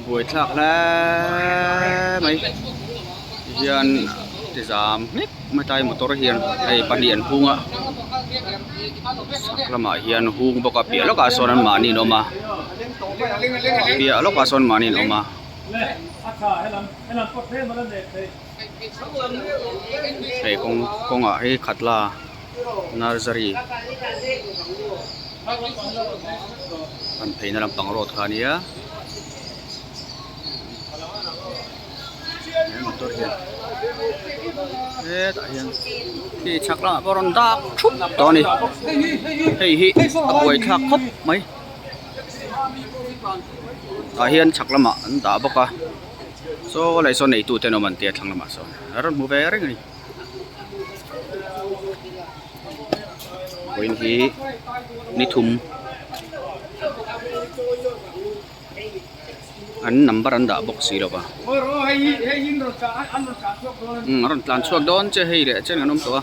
Buaithlak hle mai tihian ti zam hlek mai ta motor hian hei pahnih an hung a chhak lamah hian hung bawk a piah lawkah sawn an mahni an awm a piah lawkah sawn mahni an awm a. Hei kawng kawngah hi khatla nursery an pheina lampang road kha ania he motor hian hetah hian khi chhak lamah pawh a rawn dak thup tawh a ni hei hi a buaithlak khawp mai tah hian chhak lamah an dah bawk a saw leh saw neitu ten awm an tia thlang lamah sawn a rawn hmu ve reng a ni. Vawiin hi ni thum an number an dah bawk si lo va umm a rawn tlan chhuak dawn che hei leh chen an awm tawh a.